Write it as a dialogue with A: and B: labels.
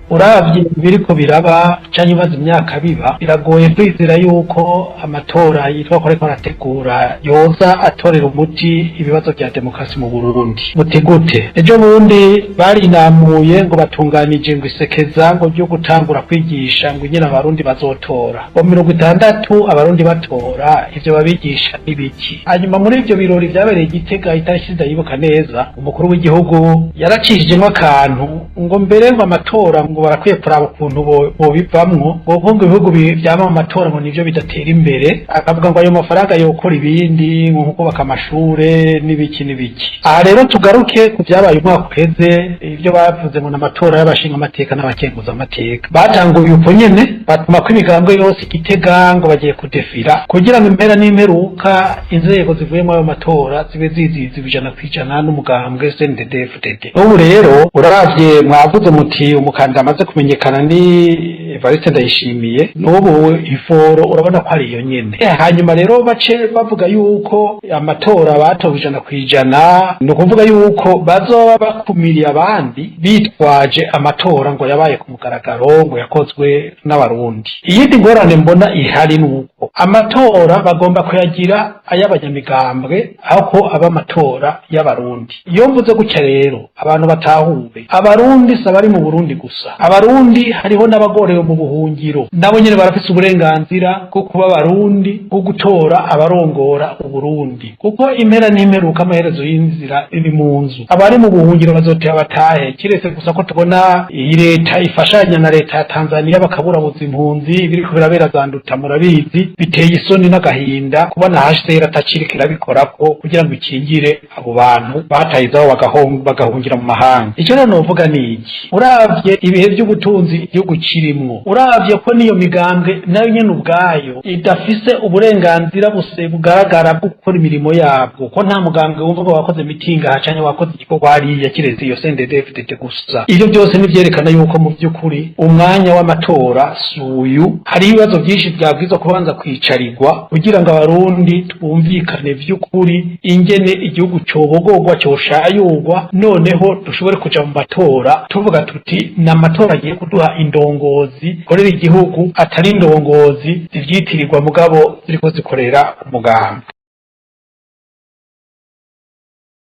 A: Uravye ibiriko biraba canke ibimaze imyaka biba, biragoye kwizera yuko amatora yitwa ko ariko arategura yoza atorera umuti ibibazo vya demokarasi mu Burundi. Muti gute? Ejo bundi barinamuye ngo batunganije ngo isekeza ngo ryo gutangura kwigisha ngo ingene Abarundi bazotora. Ngo 60 Abarundi batora, ivyo babigisha n'ibiki? Hanyuma muri ivyo birori vyabereye Igitega, itariki ndayibuka neza, umukuru w'igihugu yaracishijemwo akantu ngo mbere ngo amatora ngo barakwiye kuraba ukuntu bobivamwo, ngo kuko ngo ibihugu vyama mu matora ngo nivyo bidatera imbere, akavuga ngo ayo mafaranga yokora ibindi, nko kubaka amashure n'ibiki n'ibiki. Aha rero tugaruke ku vyabaye umwaka uheze, ivyo bavuze ngo n'amatora y'abashinga amateka n'abakenguza amateka. Batanguye uko nyene, batuma ko imigambwe yose Igitega ngo bagiye kudefira kugira ngo impera n'imperuka inzego zivuye muri ayo matora zibe ziziziwe 100% n'umugambwe CNDD-FDD. Ubu rero uravye, mwavuze muti umukandida amaze kumenyekana ni Evariste Ndayishimiye, n'ubu iforo urabona ko ari iyo nyene. Hanyuma rero bace bavuga yuko amatora batowe 100%, ni ukuvuga yuko bazoba bakumiriye abandi bitwaje amatora ngo yabaye ku mugaragaro, ngo yakozwe n'Abarundi. Iyindi ngorane mbona ihari ni uko amatora bagomba kuyagira ay'abanyamigambwe aho ko aba amatora y'Abarundi. Iyo mvuze gutya rero, abantu batahure, Abarundi si abari mu Burundi gusa. Abarundi hariho n'abagorewe mu buhungiro, nabo nyene barafise uburenganzira bwo kuba Abarundi, bwo gutora abarongora Uburundi, kuko impera n'imperuka amaherezo y'inzira iri mu nzu. Abari mu buhungiro bazotera batahe, kiretse gusa ko tubona iyi leta ifashanya na leta ya Tanzania bakaburabuza impunzi. Ibiriko birabera za Nduta murabizi, biteye isoni n'agahinda kubona HCR ataciriko irabikorako kugira ngo ikingire abo bantu bataye izabo bagahungira mu mahanga. Icyo rero novuga ni iki: uravye ibihe by'ubutunzi igihugu kirimwo, uravye ko n'iyo migambwe nayo nyene ubwayo idafise uburenganzira buse bugaragara bwo gukora imirimo yabwo, ko nta mugambwe wumva ngo wakoze mitingi aha canke wakoze igikorwa hariya, kiretse iyo CNDD-FDD gusa. Ivyo byose nivyerekana yuko mu by'ukuri umwanya w'amatora si uyu. Hari ibibazo byinshi byabwirizwa kubanza kwicarirwa kugira ngo Abarundi twumvikane vy'ukuri ingene igihugu cobogorwa, coshayurwa, noneho dushobore kuja mu matora tuvuga tuti ni amatora agiye kuduha indongozi korera igihugu, atari indongozi zivyitirirwa mugabo ziriko zikorera umugambi.